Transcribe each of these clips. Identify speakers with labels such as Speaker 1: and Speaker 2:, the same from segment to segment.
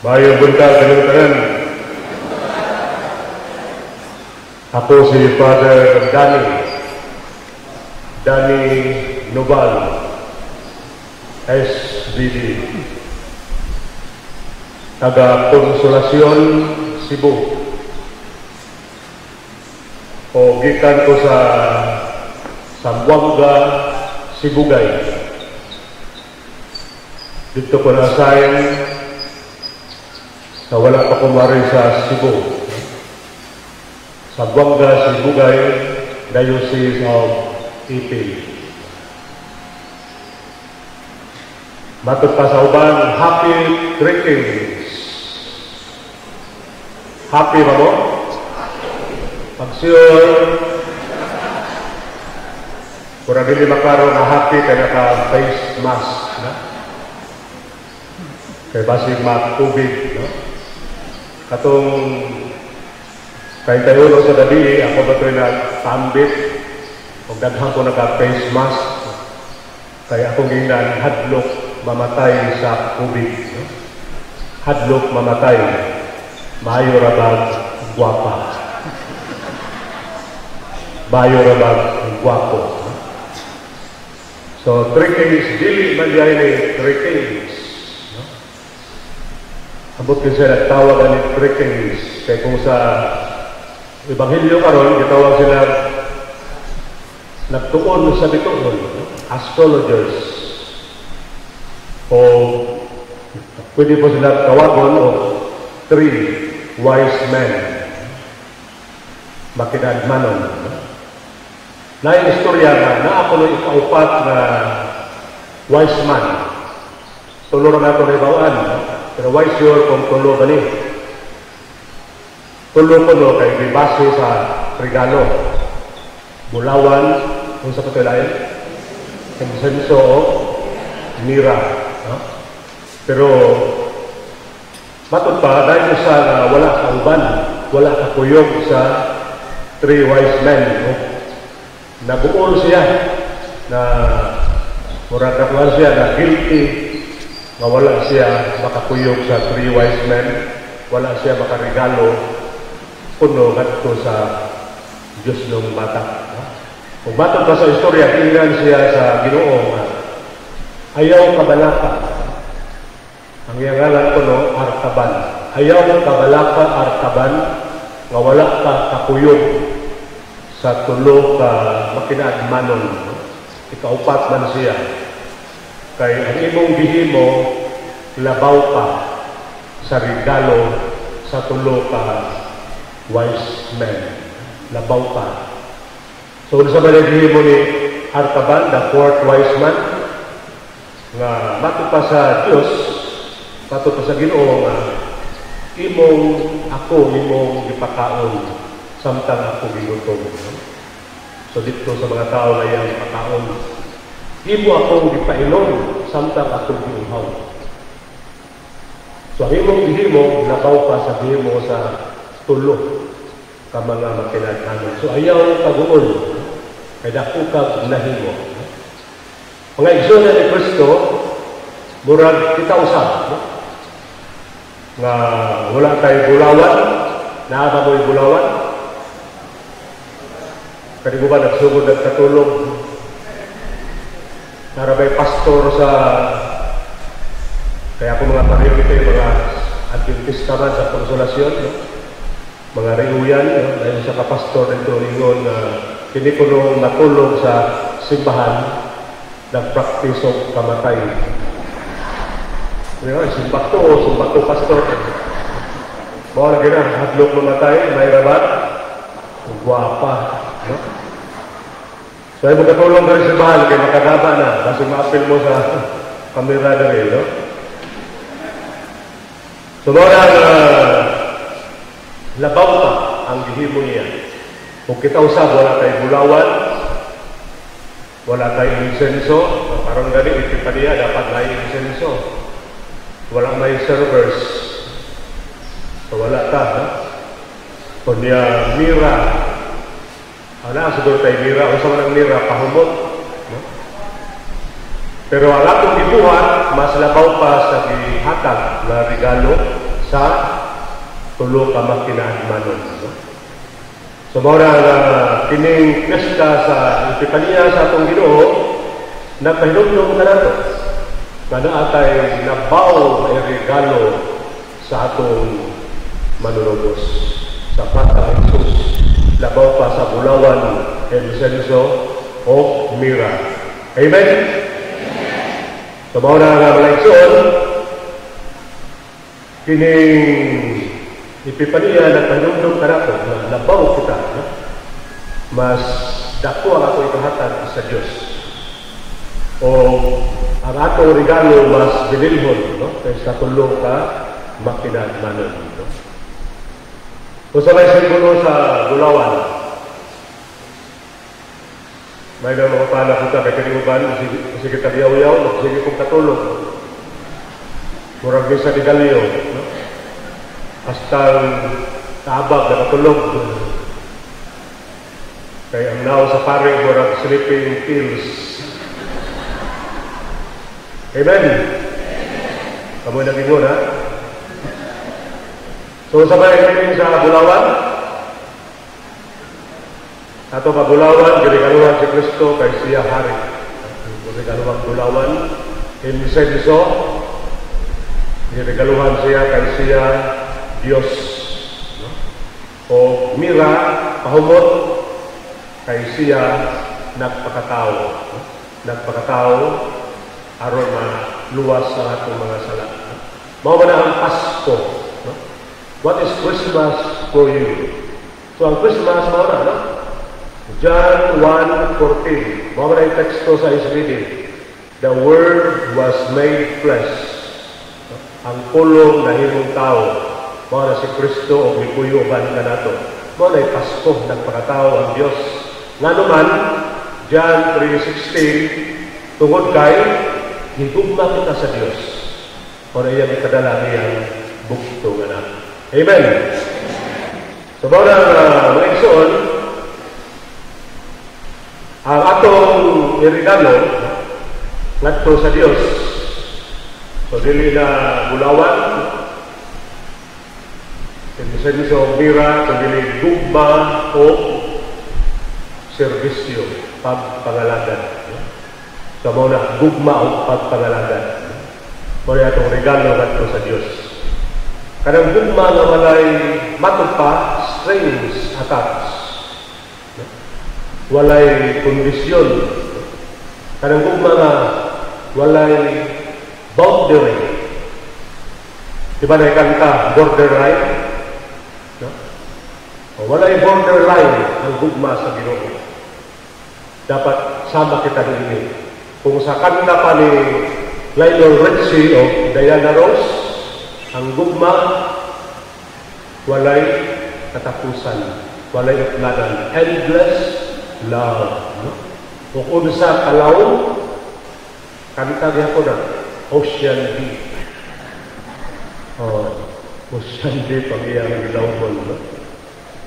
Speaker 1: Maayong buntag kaninyong tanan. Ako si Father Danny, Danny Noval, SVD, taga Consolacion, Cebu. O gikan ko sa Zamboanga, Sibugay. Didto ko na-assign sa wala pa ko mari sa Cebu. Zamboanga, Sibugay, Diocese of Ipil. Matod pa sa uban, happy greetings. Happy ba mo? Pag sure, kung dili maklaro na happy kay naka face mask, na? Kay basig ma-COVID, no? Katong 31 sa gabi, ako ba ito'y nagtambit o daghan ko naka face mask. Kaya akong gingnan, hadlok mamatay sa COVID. No? Hadlok mamatay, maayo ra bag gwapa. Maayo ra bag gwapo. No? So, three kings, dili man diay ni three kings. No? Ambot kasi nagtawag ani three kings. Kaya kung sa Ebanghelyo karon gitawag sila nagtuon sa bituon, astrologers. O pwede po sila tawagon o three wise men. Makinadmanon. Naay istorya nga naa kuno ikaupat na wise man. Tulo ra nato nahibaw-an, pero why sure kung tulo ba ni? Tulo kuno kay gibase sa regalo. Bulawan, kung sa patulayan, insenso o mira. No? Pero matod pa, dahil sa na wala kauban, wala kakuyog sa three wise men. No? Nabuol siya na murag nakuha siya na guilty nga wala siya makakuyog sa three wise men, wala siya makaregalo kuno ngadto sa Diyos ng bata. No? Kung matod pa sa istorya, giingnan siya sa Ginoo nga ayaw kabalaka. Ang iyang ngalan kuno Artaban. Ayaw kabalaka Artaban nga wala ka kakuyog sa tulo ka makinaadmanon. No? Ikaupat man siya. Kay ang imong gihimo labaw pa sa regalo sa tulo ka wise men. Labaw pa. So sa ba gihimo ni Artaban, the fourth wise man, nga matod pa sa Dios, matod pa sa Ginoo nga imong ako imong gipakaon samtang ako gigutom. No? So dito sa mga tao na iyang gipakaon, imo akong gipainom samtang ako giuhaw. So ang imong gihimo labaw pa sa gihimo sa tulo ka mga makinadhanon. So ayaw kaguol kay dako kag nahimo. Mga igsoon ni Kristo, murag kita usab, no? Nga wala kay bulawan, naa ba mo'y bulawan? Kani ba nagsugod nagkatulog? Narabay pastor sa kaya ako mga pariyo ito yung mga Adventista man sa Konsolasyon, no? Mga riuyan, no? Dahil sa kapastor nito ingon na kini kuno natulog sa simbahan nagpraktis og kamatay. Ngayon, simbakto o simbakto pastor. Mao lagi na, hadlok mamatay, may rabat, gwapa. No? So ay magkatulong ka rin sa simbahan, kay makagaba na, kasi maapil mo sa kamera na rin, no? So mao na labaw pa ang gihimo niya. Kung kita usab, wala kay bulawan, wala kay insenso, parang gani, epipanya, dapat may insenso. Wala may servers. So wala ta, no? Kunya mira. Ana, siguro tayo mira. Unsa man ang mira, pahumot. No? Pero ang atong gibuhat, mas labaw pa sa gihatag na regalo. sa tulo ka makinaadmanon, no? So mao na nga kining piyesta sa Epipanya sa atong Ginoo nagpahinumdum kanato nga naa tay nabaw nga regalo sa atong Manunubos, sa bata Jesus, labaw pa sa bulawan, insenso o mira. Amen? So mao na nga, mga igsoon, kining Epipanya nagpahinumdum kanato nga labaw kita, no? Mas dako ang ato ikahatag sa Dios. O ang atong regalo mas bililhon, no? Kaysa tulo ka makinagmanon, no? Kung sa may simbolo sa bulawan, may mga pala ko ka, kay kini uban, sige kita yaw-yaw, sige kong katulog. Murag sa digalyo, no? Hasta kaabag nakatulog. Kay ang naw sa pare, murag sleeping pills. Amen? Kamu nag-ingon, ha? So, sa may meaning sa bulawan, ato pa bulawan, giregaluhan si Kristo kay siya hari. Giregaluhan bulawan, insenso, giregaluhan siya kay siya Diyos. No? O mira, pahumot, kay siya nagpakatao. No? Nagpakatao, aron maluwas sa atong mga sala. No? Mao man ang Pasko. No? What is Christmas for you? So ang Christmas mao na, no? John 1:14. Mao man ang teksto sa SBD. "The Word was made flesh." Ang pulong nahimong tao. Mao na si Kristo o mipuyo uban kanato. Mao na Pasko, nagpakatao ang Dios. Ngano man, John 3:16, tungod kay higugma kita sa Dios. Mao na iyang ikadala iyang bugtong anak. Amen. So mao na mga igsoon, ang atong irigalo ngadto sa Dios. So dili na bulawan, insenso, mira, kundi gugma o serbisyo, pagpangalagad. So mao na gugma o pagpangalagad. Mao na atong regalo ngadto sa Dios. Kanang gugma nga walay matod pa, strings attached. Walay kondisyon. Kanang gugma nga walay boundary. Di ba na kanta, "Borderline"? No? O, walay borderline ang gugma sa Ginoo. Dapat sama kita niini. Kung sa kanta pa ni Lionel Richie o Diana Ross, ang gugma walay katapusan, walay utlanan, endless love. No? Kung unsa kalawom, kanta gyapon na, "Ocean Deep". Oh, ocean deep ang iyang gilawon. No?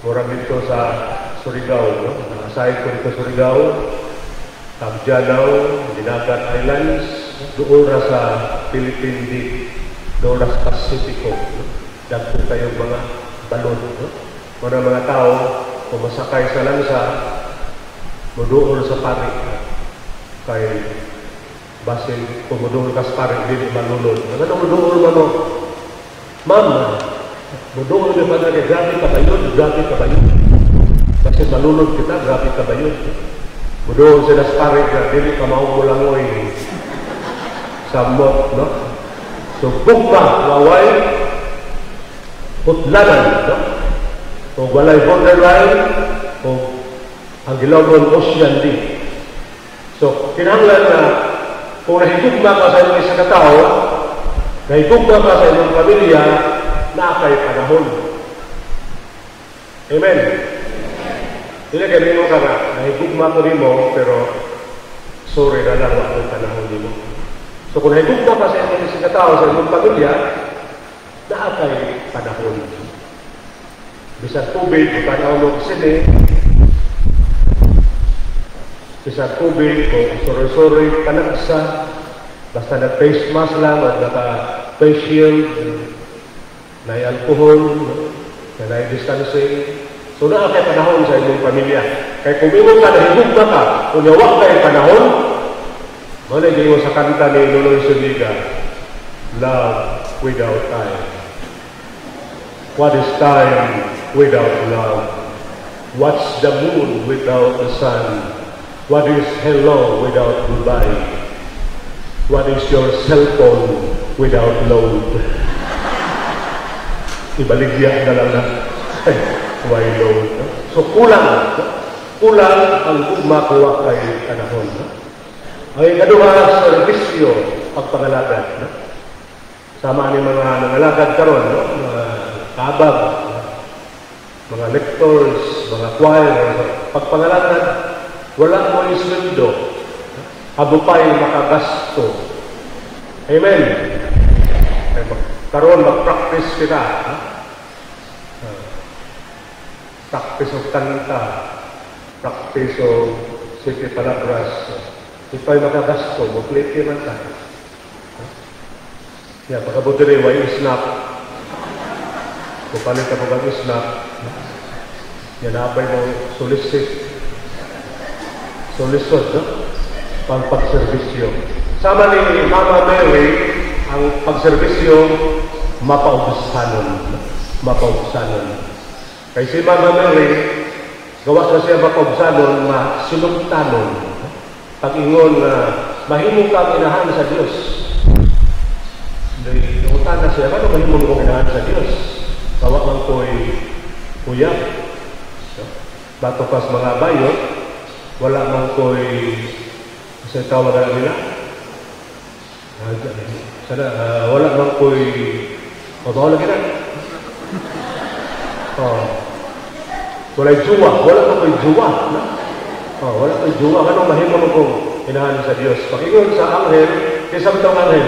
Speaker 1: Murag dito sa Surigao, no? Nakasayod ko dito Surigao, Cagdianao, Dinagat Islands, doon ra sa Philippine Deep, doon ra sa Pacifico. No? Dagko kayong mga balon. No? Mga tao, kung masakay sa lansa, muduol sa pari. Kay basin kung muduol ka sa pari, dili malunod. Ano muduol man mo? Ma'am, muduol di ba na kay grabe kabayon, grabe kabayon. Basin malunod kita, grabe kabayon. Muduol sila sa pari ka, dili ka maumulangoy sa mot, no? So, gugma, walay utlanan, no? O walay borderline, o ang gilawon ocean deep. So, kinahanglan na kung nahigugma ka sa inyong isa ka tao, nahigugma ka sa inyong pamilya, naa kay panahon. Amen. Dili kay nimo ka nga, nahigugma ko nimo, pero sorry na lang, wa ko'y panahon nimo. So kung nahigugma ka sa inyong isa ka tao, sa inyong pamilya, naa kay panahon. Bisan tubig, tanaw mo sini, bisan tubig, o sorry-sorry, kanang isa, basta nag-face mask lang, at naka-face shield, Naay alcohol, no? Naay distancing. So naa kay panahon sa imong pamilya. Kay kung ingon ka nahigugma ka, kung wa kay panahon, mao na giingon sa kanta ni Nunoy Zuniga, "Love without time. What is time without love? What's the moon without the sun? What is hello without goodbye? What is your cell phone without load?" Ibaligya na lang na. Why load? No? So kulang. No? Kulang ang gugma kung wa kay panahon. No? Ang ikaduha, serbisyo, pagpangalagad. No? Sama ni mga nangalagad karon, no? Mga kabag, no? Mga lectors, mga choir, pagpangalagad, wala mo isweldo. Habupay makagasto. Amen. Kay karon mag-practice kita. Ha? Practice og kanta, practice og siete palabras. Ito'y makagasto, mo-plate man ta. Ya, pagkabuti rin, way snack. Kung palit ka mo kang snack, yan abay mo solicit. Solisod, no? Pang pagserbisyo. Sama ni Mama Mary, ang pagserbisyo, mapaubsanon. No? Mapaubsanon. Kay si Mama Mary, gawas na siya mapaubsanon, masinugtanon. Pag-ingon na mahimo kang inahan sa Dios. Di, utan na siya, ano mahimo kong inahan sa Dios? Kawa man ko'y uyab. No? Batok pas mga bayot, wala man ko'y sa tawag na nila. Sana, wala man ko'y mabaw lagi na. Oh. Walay juwa, wala man ko'y juwa. No? Oh, wala ko'y juwa. Ano mahimo mo kong inahan sa Dios? Pag-ingon sa anghel, kinsa bitong anghel?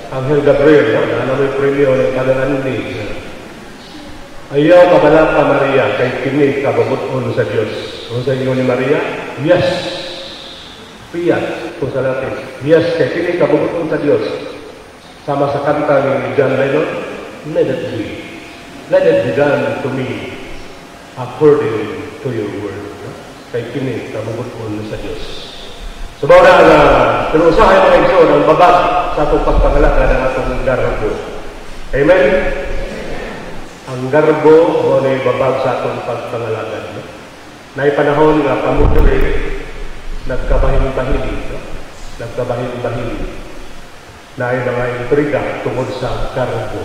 Speaker 1: Anghel Gabriel, no? Na may premyo ng kaganandi. "Ayaw kabalaka, Maria, kay kini kabubut-on sa Dios." Kung sa ingon ni Maria, "Yes." Fiat, kung sa Latin. "Yes, kay kini kabubut-on sa Dios." Sama sa kanta ni John Lennon, "Let it be. Let it be done to me according to your word." No? Kay kini kabubut-on sa Dios. So, mao na nga, pero usahay, mga igsoon, ang babag sa atong pagpangalagad ang atong garbo. Amen? Ang garbo mao na babag sa atong pagpangalagad. No? Naay panahon nga kamo diri nagkabahin-bahin. No? Nagkabahin-bahin. Naay mga intriga tungod sa garbo.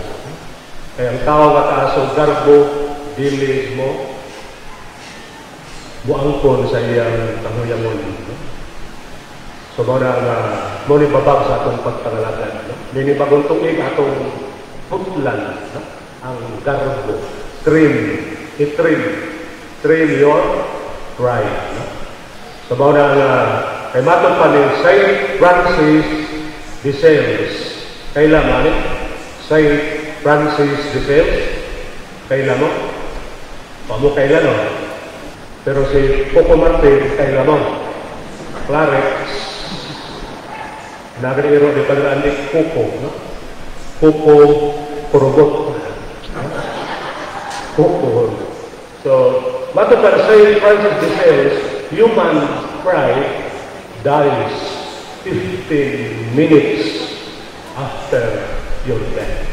Speaker 1: Kaya ang tao nga taas og garbo, dili mo muangkon sa iyang kahuyangon. No? So, mao na nga, mao ni babag sa atong pagpangalagad. No? Nini bagong tuig, atong putlan, no? Ang garbo. Trim. I-trim. Trim your pride. No? So, mao na nga, kay matod pa ni Saint Francis de Sales. Kaila man ni? Saint Francis de Sales? Kaila mo? Pamo kaila, no? Pero si Coco Martin, kaila mo? Clarex. Nagreero di Padre Andy Coco, no? Coco Korogot. Coco. So, matod pa Saint Francis de Sales, human pride dies 15 minutes after your death.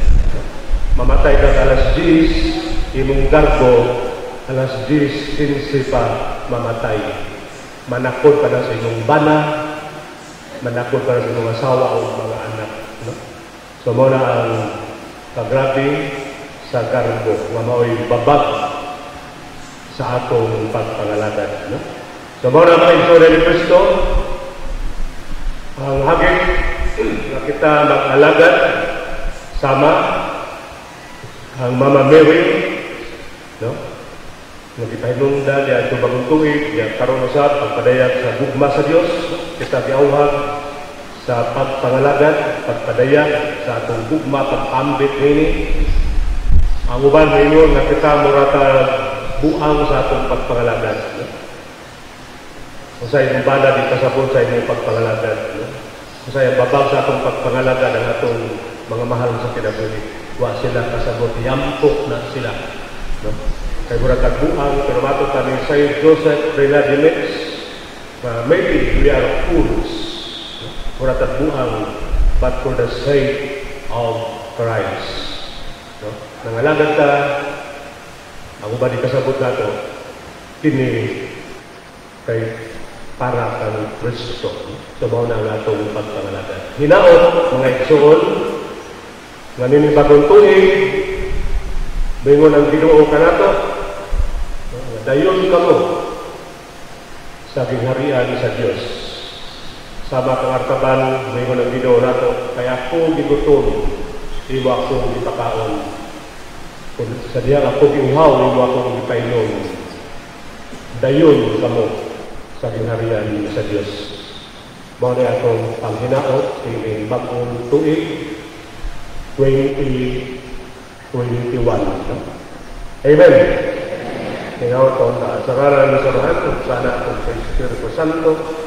Speaker 1: Mamatay ka alas 10, imong garbo, alas 10:15 pa mamatay. Manakod pa na sa imong bana, manakod pa na sa imong asawa o mga anak. No? So, mao na ang kagrabe sa garbo, nga mao'y babag sa atong pagpangalagad. No? So, mao na, mga igsoon ni Kristo, ang hagit na kita mag-alagad sama ang Mama Mary, no? Nga gipahinungdan niya ito bagong tuig, niya karon usab pagpadayag sa gugma sa Dios, kita giawhag sa pagpangalagad, pagpadayag sa atong gugma, pag-ambit nini. Ang uban ninyo nga kita murata buang sa atong pagpangalagad. No? Kung sa imong bana, di kasabot sa imong pagpangalagad. No? Kung sa babag sa atong pagpangalagad ang atong mga mahal sa kinabuhi. Wa sila kasabot, yampok na sila. No? Kay murag tagbuang, pero matod pa ni Saint Joseph Freinademetz, maybe we are fools. No? Murag tagbuang, but for the sake of Christ. No? Nangalagad ta, ang uban di kasabot nato, kini kay para kang Kristo. So, mao na ang atong pagpangalagad. Hinaot, mga igsoon, nga nining bagong tuig, bingon ang Ginoo kanato, dayon kamo sa gingharian sa Dios. Sama kang Artaban, bingon ang Ginoo nato, kay ako gigutom, imo akong gipakaon. Kung sa dihang ako giuhaw, imo akong gipainom. Dayon kamo sa gingharian sa Dios. Mao na atong panghinaot ining bagong tuig 2021. No? Amen. Hinaot sa ngalan sa Amahan, sa Anak, sa Espiritu Santo.